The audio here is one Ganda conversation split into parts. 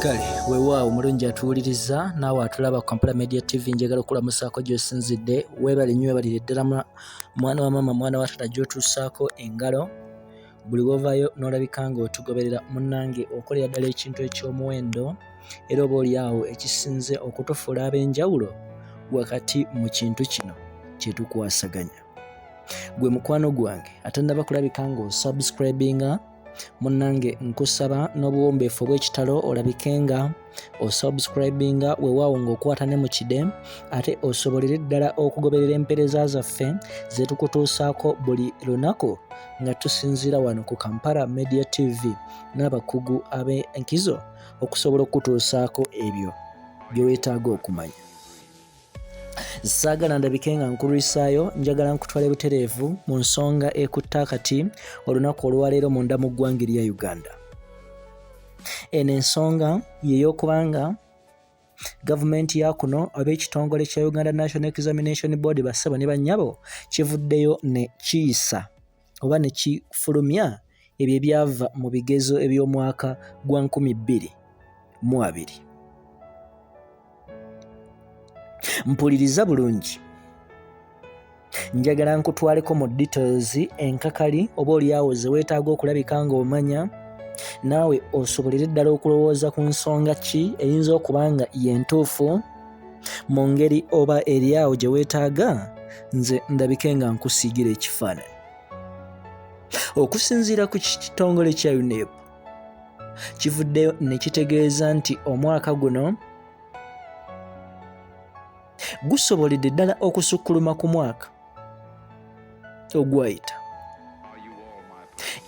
Kale weewaawo omulungi atuwuliriza naawe atulaba ku Kampala Media TV, njagala okulamusaako gy'osinzidde. Weebale nnyo, weebalire ddala mwana wa maama, mwana wa taata gy'otuusaako engalo. Buli w'ovaayo n'olabika ng'otugoberera munnange, okolera ddala ekintu eky'omuwendo era oba oli awo ekisinze okutufuula ab'enjawulo wakati mu kintu kino kye tukwasaganya. Gwe mukwano gwange atannaba kulabika ng'osubscribinga, munnange nkusaba n'obuwombeefu obw'ekitalo olabike nga osubscribinga, weewaawo ng'okwata ne mu kide, ate osobolere ddala okugoberera empeereza zaffe ze tukutuusaako buli lunaku nga tusinziira wano ku Kampala Media TV n'abakugu ab'enkizo okusobola okukutuusaako ebyo bye weetaaga okumanya. Saagala ndabike nga nkulwisaayo, njagala nkutwale butereevu mu nsonga ekutte akati olunaku olwaleero munda mu ggwanga erya Uganda. Eno ensonga yey'okubanga gavumenti ya kuno oba ekitongole kya Uganda National Examination Board, bassebo ne bannyabo, kivuddeyo ne kiyisa oba ne kifulumya ebyo ebyava mu bigezo eby'omwaka gwa 2020. Mpuliriza bulungi, njagala nkutwaleko mu details enkakali oba olyawo ze weetaaga okulabika ng'omanya, naawe osobolere ddala okulowooza ku nsonga ki eyinza okuba nga yentuufu mu ngeri oba eri awo gye weetaaga nze ndabike nga nkusiigira ekifaananyi. Okusinziira ku kitongole kya UNEB, kivuddeyo ne kitegeeza nti omwaka guno gusoboledde ddala okusukkuluma ku mwaka ogwayita,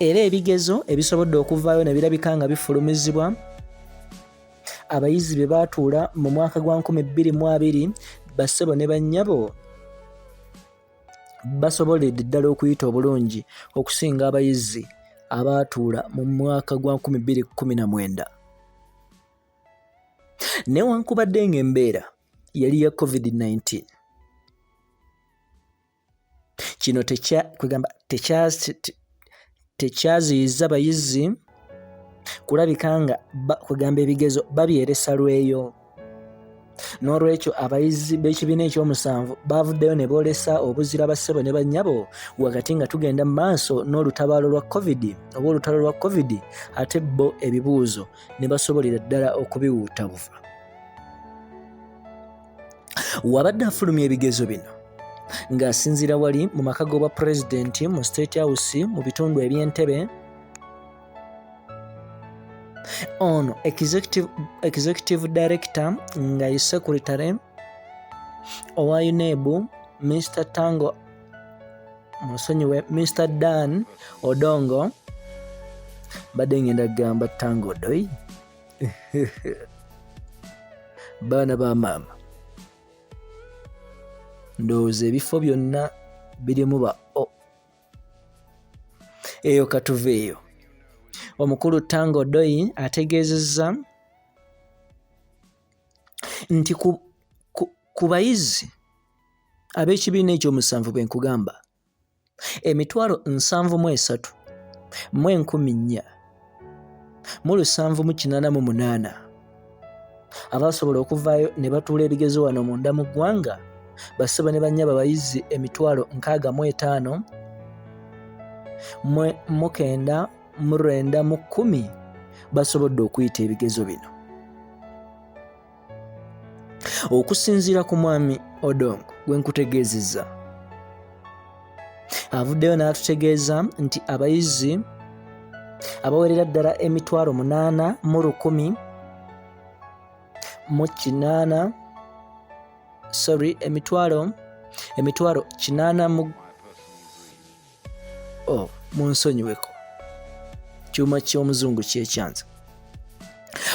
era ebigezo ebisobodde okuvaayo ne birabika nga bifulumizibwa abayizi be baatuula mu mwaka gwa 2020, bassebo ne bannyabo, basoboledde ddala okuyita obulungi okusinga abayizi abaatuula mu mwaka gwa 2019, newankubadde ng'embeera yali ya COVID-19. Kino kwegamba tekyaziyiza bayizi kulabika nga kwegamba ebigezo babyeresa lweyo. N'olwekyo abayizi b'ekibiina ekyomusanvu baavuddeyo ne boolesa obuzira, bassebo ne bannyabo, wakati nga tugenda mu maaso n'olutabaalo lwa COVID oba olutalo lwa COVID, ate bo ebibuuzo ne basobolera ddala okubiwuuta buva. Wabadde afulumya ebigezo bino ng'asinziira wali mu maka g'obwa pulezidenti mu State House mu bitundu eby'Entebe, ono executive director nga ye secretary owa UNEB, Mr Tango, musonyiwe, Mr Dan Odongo. Mbadde ngenda kugamba Tango Odoi. Baana ba maama, ndowooza ebifo byonna birimu ba o eyo. Katuveeyo. Omukulu Tango Odoi ategeezezza nti ku bayizi ab'ekibiina ekyomusanvu bwe nkugamba 73,478 abasobola okuvaayo ne batuula ebigezo wano munda mu ggwanga, bassebo ne bannyabo, abayizi 65,910 basobodde okuyita ebigezo bino. Okusinziira ku mwami Odongo gwe nkutegeezezza, avuddeyo n'atutegeeza nti abayizi abawerera ddala 801,008, sorry, emitwalo 8 mu, oh, munsonyiweko, kyuma ky'omuzungu kyekyanza.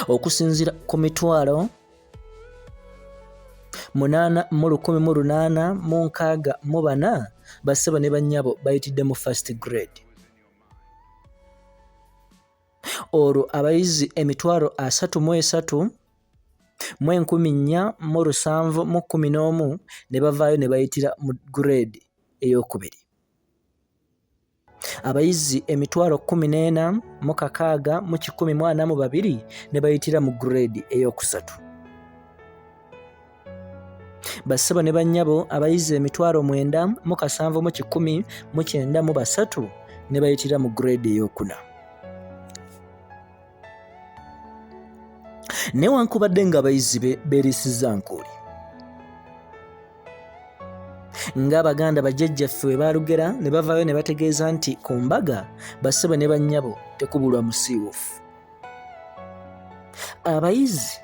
Okusinziira ku 801,864, bassebo ne bannyabo, bayitidde mu first grade, olwo abayizi 33,471 ne bavaayo ne bayitira mu grade eyokubiri. Abayizi 14,642 ne bayitira mu grade ey'okusatu. Bassebo ne bannyabo, abayizi 97,193 ne bayitira mu grade ey'okuna. Newankubadde ng'abayizi be beeriisizza nkuuli, ng'Abaganda bajjajjaffe bwe baalugera ne bavaayo ne bategeeza nti ku mbaga bassebo ne bannyabo tekubulwa musiiwuufu. Abayizi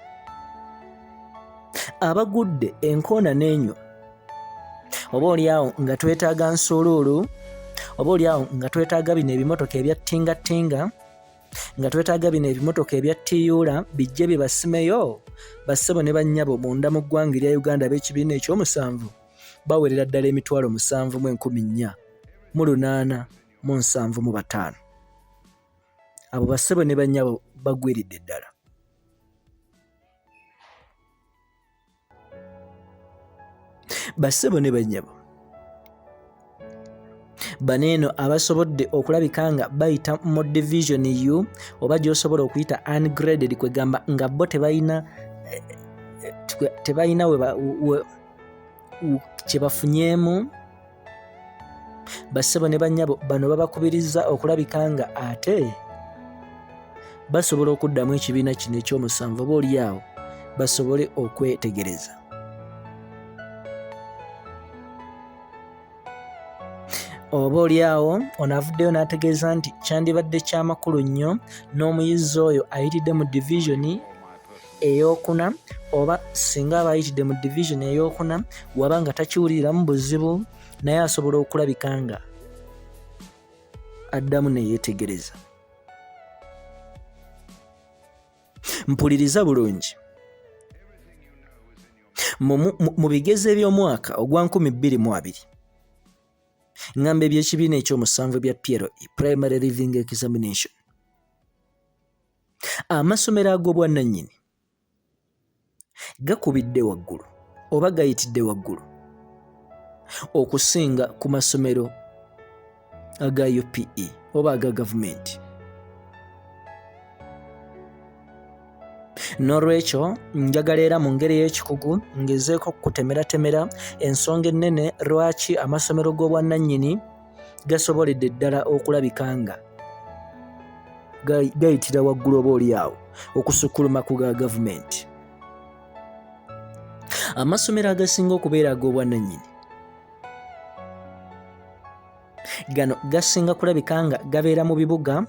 abagudde enkoona n'enywa, oba oliawo nga twetaaga nsuuluulu, oba oliawo nga twetaaga bino ebimotoka ebya ttingattinga, nga twetaaga bino ebimotoka ebya ttiyuula bijje bibasimeyo, bassebo ne bannyabo munda mu ggwanga erya Uganda ab'ekibiina ekyomusanvu bawerera ddala 7,487. Abo bassebo ne bannyabo bagwiridde ddala. Bassebo ne bannyabo bano eno abasobodde okulabika nga bayita mu division U oba gy'osobola okuyita ungraded, kwegamba nga bo tebalina tebalina kye bafunyeemu. Bassebo ne bannyabo bano babakubiriza okulabika nga ate basobola okuddamu ekibiina kino ekyomusanvu, oba oli awo basobole okwetegereza. Oba oli awo ono avuddeyo n'ategeeza nti kyandibadde kyamakulu nnyo n'omuyizi oyo ayitidde mu divisioni ey'okuna, oba singa aba ayitidde mu divisioni ey'okuna waba nga takiwuliriramu buzibu, naye asobola okulabika nga addamu ne yeetegereza. Mpuliriza bulungi. Mu bigezo eby'omwaka ogwa 2020, ngamba eby'ekibiina ekyomusanvu bya PLE, Primary Leaving Examination, amasomero ag'obwannannyini gakubidde waggulu oba gayitidde waggulu okusinga ku masomero aga UPE oba aga gavumenti. N'olwekyo njagala era mu ngeri ey'ekikugu ngezeeko okukutemeratemera ensonga ennene lwaki amasomero g'obwannannyini gasoboledde ddala okulabika nga gayitira waggulu oba oli awo okusukkuluma ku ga gavumenti. Amasomero agasinga okubeera ag'obwannannyini gano gasinga kulabika nga gabeera mu bibuga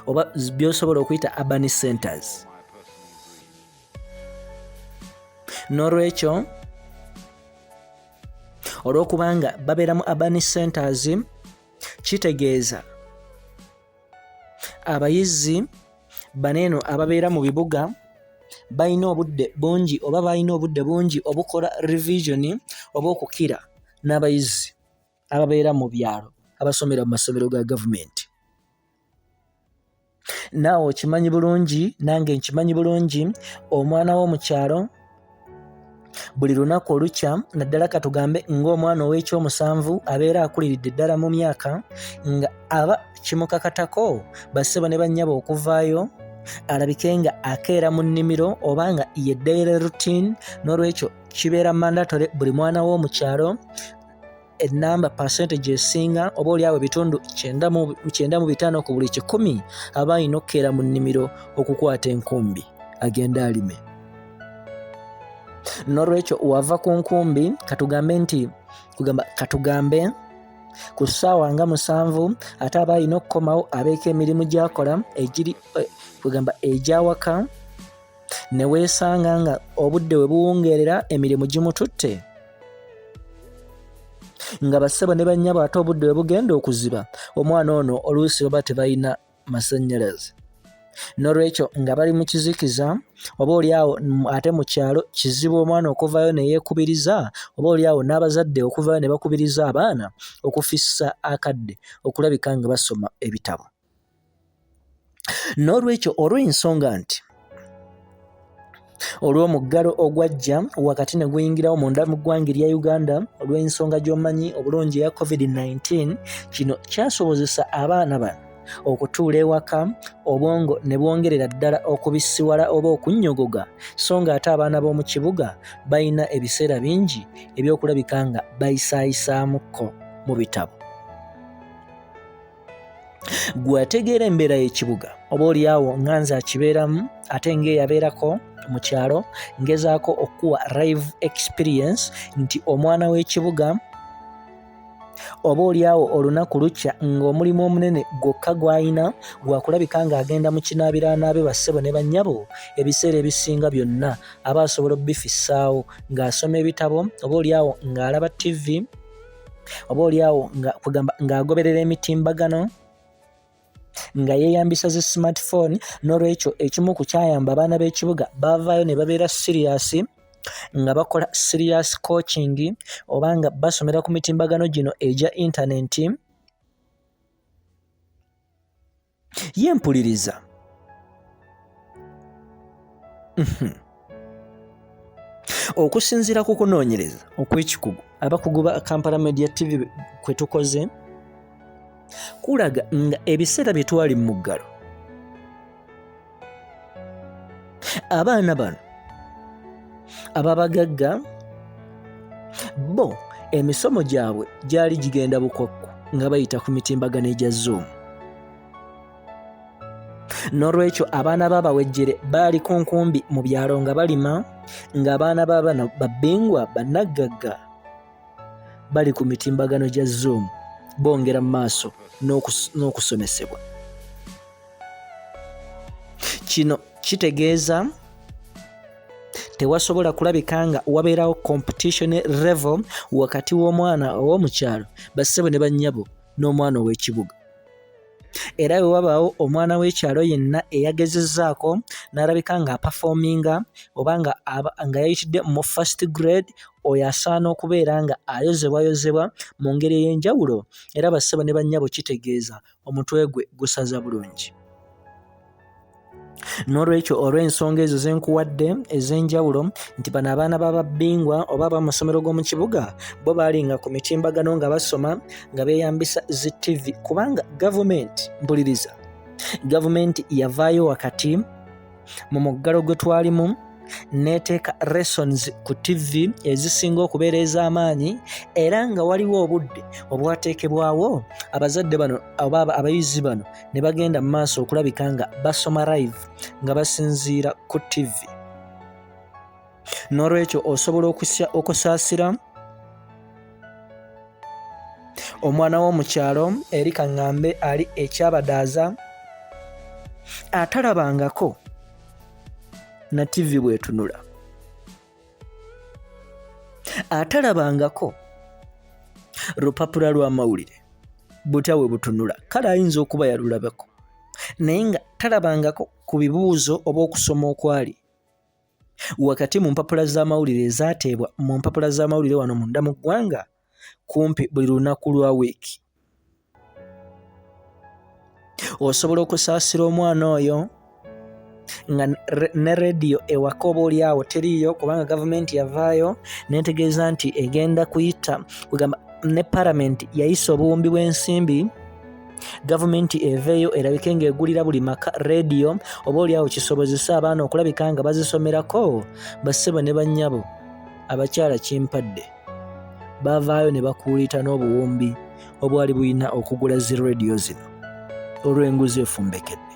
oba by'osobola okuyita urban centers. N'olwekyo olw'okubanga babeera mu urban centers, kitegeeza abayizi bano eno ababeera mu bibuga balina obudde bungi oba balina obudde bungi obukola revision oba okukira n'abayizi ababeera mu byalo abasomera mu masomero ga gavumenti. Naawe okimanyi bulungi, nange nkimanyi bulungi, omwana w'omu kyalo buli lunaku olukya, naddala katugambe ng'omwana ow'ekyomusanvu abeera akuliridde ddala mu myaka, nga aba kimukakatako bassebo ne bannyabo okuvaayo alabike nga akeera mu nnimiro oba nga ye daily routine. N'olwekyo kibeera mandatory buli mwana w'omu kyalo ennamba percentage esinga oba oli awo ebitundu 95 ku buli 100 aba alina okukeera mu nnimiro okukwata enkumbi agenda alime. N'olwekyo wava ku nkumbi, katugambe nti kugamba katugambe ku ssaawa nga 7, ate aba alina okukomawo abeeko emirimu gy'akola egiri kugamba egy'awaka, ne weesanga nga obudde we buwungeerera emirimu gimututte nga bassebo ne bannyabo, ate obudde we bugenda okuziba omwana ono oluusi baba tebalina masannyalaze, n'olwekyo nga bali mu kizikiza, oba oli awo ate mu kyalo kizibu omwana okuvaayo ne yeekubiriza, oba oli awo n'abazadde okuvaayo ne bakubiriza abaana okufissa akadde okulabika nga basoma ebitabo. N'olwekyo olw'ensonga nti Olw'omuggalo ogwajja wakati ne guyingirawo munda mu ggwanga erya Uganda olw'ensonga gy'omanyi obulungi eya COVID-19, kino kyasobozesa abaana bano okutuula ewaka obwongo ne bwongerera ddala okubisiwala oba okunnyogoga, so ng'ate abaana b'omu kibuga balina ebiseera bingi eby'okulabika nga bayisaayisaamuko mu bitabo. Gwe ategeera embeera y'ekibuga oba olyawo nga nze akibeeramu ate ng'eyabeerako mu kyalo, ngezaako okukuwa live experience nti omwana w'ekibuga oba olyawo olunaku lukya ng'omulimu omunene gwokka gw'alina gwakulabika ng'agenda mu kinaabiro anaabe bassebo ne bannyabo, ebiseera ebisinga byonna aba asobola obifissaawo ng'asoma ebitabo oba olyawo ng'alaba ttivi oba olyawo nga kugamba ng'agoberera emitimbagano nga yeeyambisa zi smartphone. N'olwekyo ekimu ku kyayamba abaana b'ekibuga baavaayo ne babeera siriyasi nga bakola serious coaching oba nga basomera ku mitimbagano gino egya intanenti. Ye mpuliriza. Okusinziira ku kunoonyereza okw'ekikugu abakugu ba Kampala Media TV kwe tukoze kulaga nga ebiseera bye twali mu muggalo abaana bano ababagagga bo emisomo gyabwe gyali gigenda bukwakku nga bayita ku mitimbagano egya Zoom. N'olwekyo abaana b'abawejjere baali ku nkumbi mu byalo nga balima, ng'abaana b'abano babbingwa bannaggagga bali ku mitimbagano gya Zoom bongera mu maaso n'okusomesebwa. Kino kitegeeza tewasobola kulabika nga wabeerawo competition level wakati w'omwana ow'omukyalo bassebo ne bannyabo n'omwana ow'ekibuga. Era bwe wabaawo omwana w'ekyalo yenna eyagezezzaako n'alabika ng'apafoominga oba nga yayitidde mu first grade, oyo asaana okubeera nga ayozebwayozebwa mu ngeri ey'enjawulo era bassebo ne bannyabo kitegeeza omutwe gwe gusaza bulungi. N'olwekyo olw'ensonga ezo ze nkuwadde ez'enjawulo nti bano abaana b'ababbingwa oba ab'amasomero g'omu kibuga bo baalinga ku mitimbagano nga basoma nga beeyambisa zi ttivi kubanga gavumenti, mpuliriza, gavumenti yavaayo wakati mu muggalo gwe twalimu n'eteeka lessons ku ttivi ezisinga okubeera ez'amaanyi era nga waliwo obudde obwateekebwawo abazadde bano oba abayizi bano ne bagenda mu maaso okulabika nga basoma live nga basinziira ku ttivi. N'olwekyo osobola okusaasira omwana w'omukyalo eri kaŋŋambe ali ekyabadaaza atalabangako na ttivi bw'etunula, atalabangako lupapula lw'amawulire butya bwe butunula, kale ayinza okuba yalulabako naye nga talabangako ku bibuuzo oba okusoma okwali wakati mu mpapula z'amawulire ezaateebwa mu mpapula z'amawulire wano munda mu ggwanga kumpi buli lunaku lwa wiiki. Osobola okusaasira omwana oyo nga ne rediyo ewaka oba oli awo teriiyo kubanga gavumenti yavaayo n'etegeeza nti egenda kuyita kugamba ne palamenti yayisa obuwumbi bw'ensimbi gavumenti eveeyo erabike ng'egulira buli maka rediyo oba oli awo kisobozese abaana okulabika nga bazisomerako. Bassebo ne bannyabo abakyala kimpadde baavaayo ne bakuuliita n'obuwumbi obwali bulina okugula zi rediyo zino olw'enguzi efumbekedde.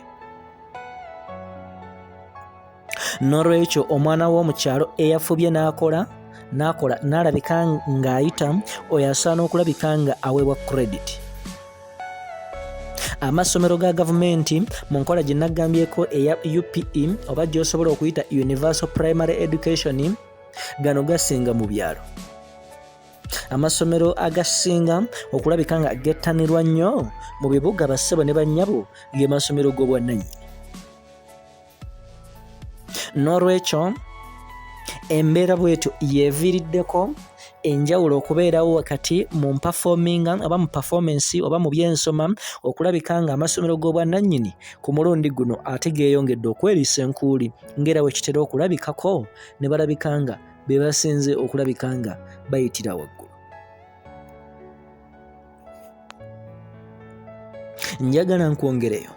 N'olwekyo omwana w'omukyalo eyafubye n'akola n'akola n'alabika ng'ayita oyo asaana okulabika nga aweebwa credit. Amasomero ga gavumenti mu nkola gye naggambyeko eya UPE oba gy'osobola okuyita Universal Primary Education gano gasinga mu byalo. Amasomero agasinga okulabika nga gettanirwa nnyo mu bibuga bassebo ne bannyabo ge masomero g'obwannannyini. N'olwekyo embeera bw'etyo yeeviiriddeko enjawulo okubeerawo wakati mu mpafominga oba mu performance oba mu byensoma okulabika nga amasomero g'obwannannyini ku mulundi guno ate geeyongedde okweriisa enkuuli ng'era bwe kitera okulabikako ne balabika nga be basinze okulabika nga bayitira waggulu. Njagala nkwongereyo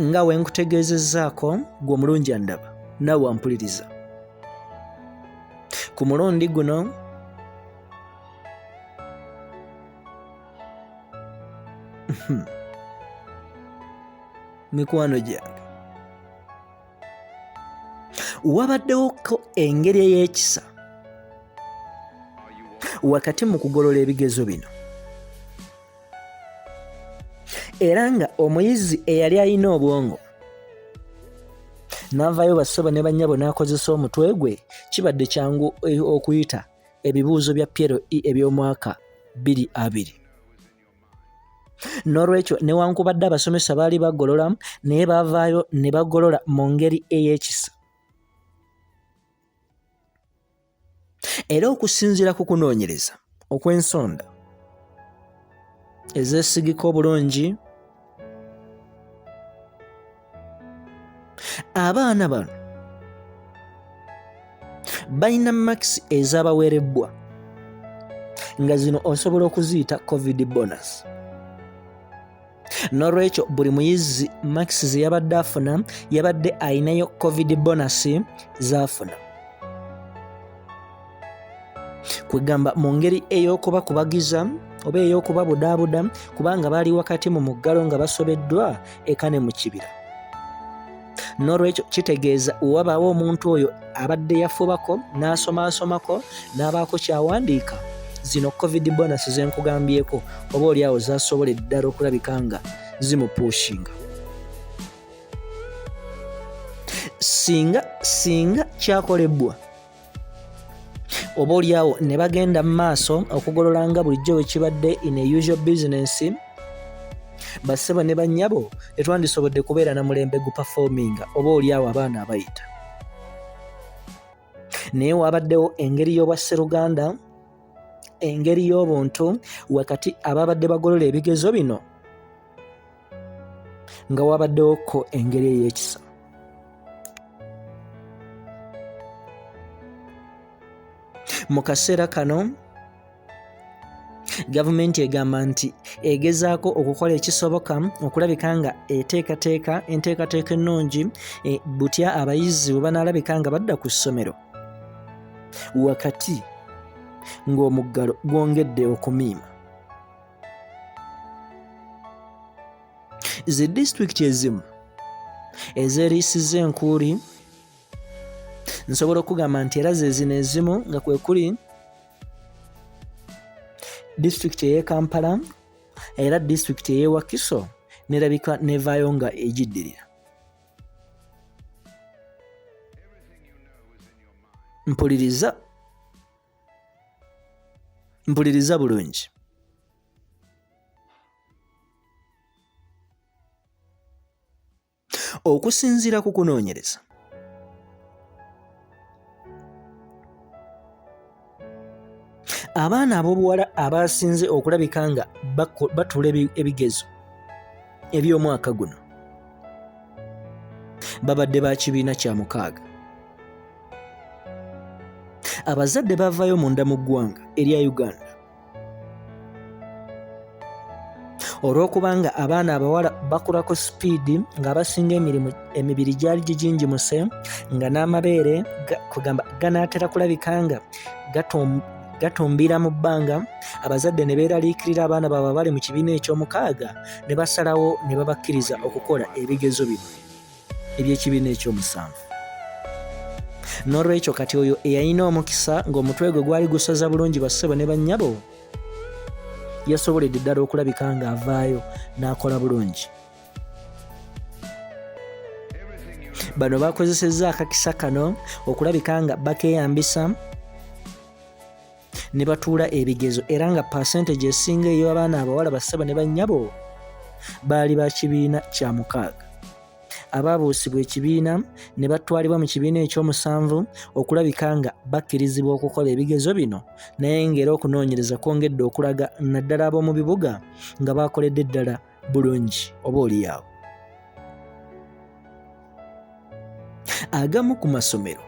nga we nkutegeezezzaako gwe omulungi andaba naawe ampuliriza ku mulundi guno mikwano gyange wabaddewoko engeri ey'ekisa wakati mu kugolola ebigezo bino era nga omuyizi eyali alina obwongo n'avaayo bassebo ne bannyabo n'akozesa omutwe gwe kibadde kyangu eh, okuyita ebibuuzo bya PLE eby'omwaka 2020 N'olwekyo newankubadde abasomesa baali bagolola naye baavaayo ne bagolola mu ngeri ey'ekisa. Era okusinziira ku kunoonyereza okw'ensonda ezeesigika obulungi, abaana bano balina makisi ezabaweerebbwa nga zino osobola okuziyita covid bonus n'olwekyo buli muyizi makisi ze yabadde afuna yabadde alinayo covid bonus z'afuna kwegamba mu ngeri ey'okubakubagiza oba ey'okubabudaabuda kubanga baali wakati mu muggalo nga basobeddwa eka ne mu kibira n'olwekyo kitegeeza wabaawo omuntu oyo abadde yafubako n'asomaasomako n'abaako kyawandiika zino covid bonus zenkugambyeko oba oliawo zasobola eddala okulabika nga zimupuushinga singa singa kyakolebbwa oba olyawo ne bagenda mu maaso okugolola nga bulijjo bwe kibadde in a usual business bassebo ne bannyabo tetwandisobodde kubeera na mulembe gupafominga oba olyawo abaana abayita naye wabaddewo engeri y'obwasseruganda engeri y'obuntu wakati ababadde bagolola ebigezo bino nga wabaddewo ko engeri ey'ekisa mu kaseera kano gavumenti egamba nti egezaako okukola ekisoboka okulabika nga eteekateeka enteekateeka ennungi e, butya abayizi bwe banaalabika nga badda ku ssomero wakati ng'omuggalo gwongedde okumiima Zi disitulikiti ezimu ezeeriisizza enkuuli nsobola okugamba nti era ze zino ezimu nga kwe kuli disitulikiti ey'e Kampala era disitulikiti ey'e Wakiso nerabika nevaayo nga egiddirira. Mpuliriza mpuliriza bulungi. Okusinziira ku kunoonyereza abaana ab'obuwala abasinze okulabika nga batuula ebigezo eby'omwaka guno babadde ba kibiina kya mukaaga. Abazadde bavaayo munda mu ggwanga erya Uganda Olw'okubanga abaana abawala bakulako sipiidi ng'abasinga emirimu emibiri gyali giginjimuse nga n'amabeere kugamba ganaatera kulabika nga gatumbira mu bbanga abazadde ne beeraliikirira abaana baabwe abali mu kibiina eky'omukaaga ne basalawo ne babakkiriza okukola ebigezo bino eby'ekibiina eky'omusanvu. N'olwekyo kati oyo eyalina omukisa ng'omutwe gwe gwali gusaza bulungi bassebo ne bannyabo yasoboledde ddala okulabika ng'avaayo n'akola bulungi. Bano bakozesezza akakisa kano okulabika nga bakeeyambisa ne batuula ebigezo era nga percentage esinga ey'abaana abawala bassebo ne bannyabo baali ba kibiina kya mukaaga. abaabuusibwa ekibiina ne batwalibwa mu kibiina ekyomusanvu okulabika nga bakkirizibwa okukola ebigezo bino naye ng'era okunoonyereza kwongedde okulaga naddala ab'omu bibuga nga baakoledde ddala bulungi oba oliyaawo. Agamu ku masomero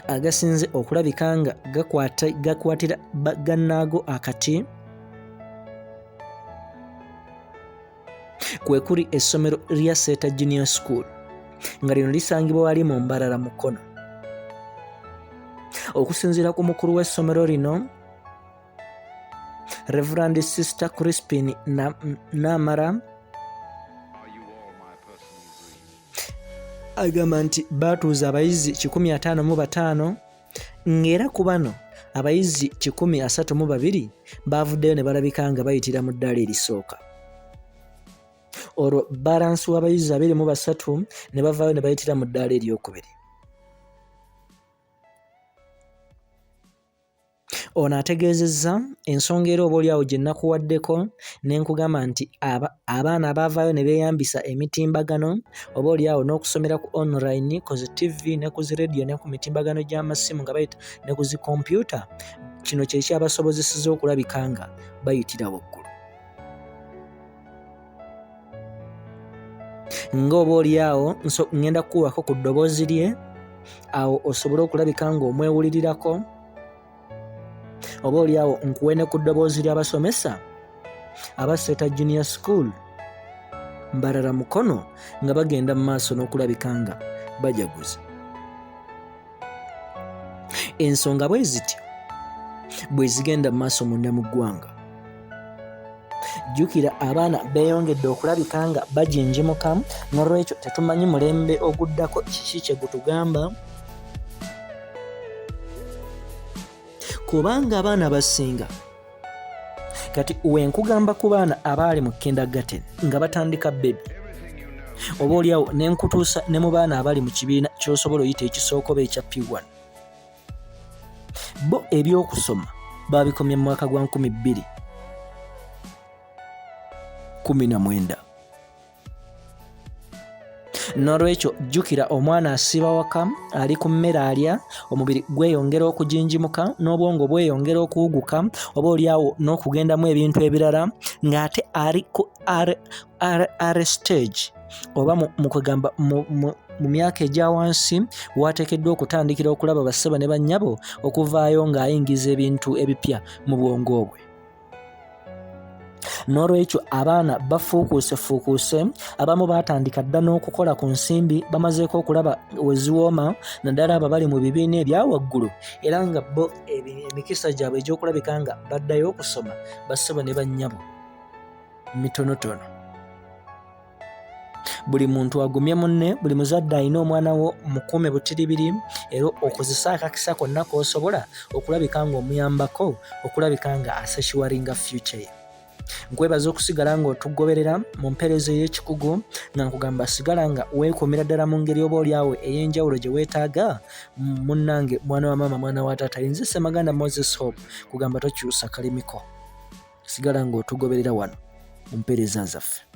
agasinze okulabika nga gakwatira gannaago akati kwe kuli essomero lya Seeta Junior School nga lino lisangibwa wali mu Mbarara Mukono. Okusinziira ku mukulu w'essomero lino Reverend Sister Crispin Namara agamba nti baatuuza abayizi 155 ng'era ku bano abayizi 132 baavuddeyo ne balabika nga bayitira mu ddaala erisooka olwo balansi w'abayizi 23 ne bavaayo ne bayitira mu ddaala eryokubiri. Ono ategeezezza ensonga era oboolyawo gye nakuwaddeko ne nkugamba nti abaana abaavaayo ne beeyambisa emitimbagano oboolyawo n'okusomera ku online ku zi ttivi ne ku zi leediyo ne ku mitimbagano gy'amasimu nga bayita ne ku zi kompyuta kino kye kyabasobozesezza okulabika nga bayitira waggulu. Nga oba olyawo ŋŋenda kukuwako ku ddoboozi lye awo osobole okulabika ng'omwewulirirako oba olyawo nkuwe ne ku ddoboozi ly'abasomesa aba Seeta Junior School Mbarara Mukono nga bagenda mu maaso n'okulabika nga bajaguza. Ensonga bwe zityo bwe zigenda mu maaso munda mu ggwanga. Jjukira abaana beeyongedde okulabika nga bajinjimuka n'olwekyo tetumanyi mulembe oguddako kiki kye gutugamba kubanga abaana abasinga kati wenkugamba ku baana abaali mu kindergarten nga batandika bebi oba oliawo nenkutuusa ne mu baana abali mu kibiina kyosobola oyita ekisooka oba ekya p1 bo ebyokusoma babikomya mu mwaka gwa 2019. N'olwekyo jjukira omwana asiiba waka ali ku mmere alya, omubiri gweyongera okujinjimuka n'obwongo bweyongera okuwuguka oba olyawo n'okugendamu ebintu ebirala ng'ate ali ku R stage oba mu kwegamba mu myaka egya wansi waateekeddwa okutandikira okulaba bassebo ne bannyabo okuvaayo ng'ayingiza ebintu ebipya mu bwongo bwe. N'olwekyo abaana bafuukuusefuukuuse, abamu baatandika dda n'okukola ku nsimbi, bamazeeko okulaba we ziwooma naddala abo abali mu bibiina ebya waggulu era nga bo emikisa gyabwe egy'okulabika nga baddayo okusoma bassebo ne bannyabo mitonotono. Buli muntu agumye munne, buli muzadde alina omwana wo mukuume butiribiri era okozese akakisa konna k'osobola okulabika ng'omuyambako okulabika nga aseshuwaringa future ye. Nkwebaza okusigala ng'otugoberera mu mpeereza ey'ekikugu nga nkugamba sigala nga weekuumira ddala mu ngeri oba olyawo ey'enjawulo gye weetaaga munnange mwana wa maama mwana wa taata nze Ssemaganda Moses Hope kugamba tokyusa kalimiko sigala ng'otugoberera wano mu mpeereza zaffe.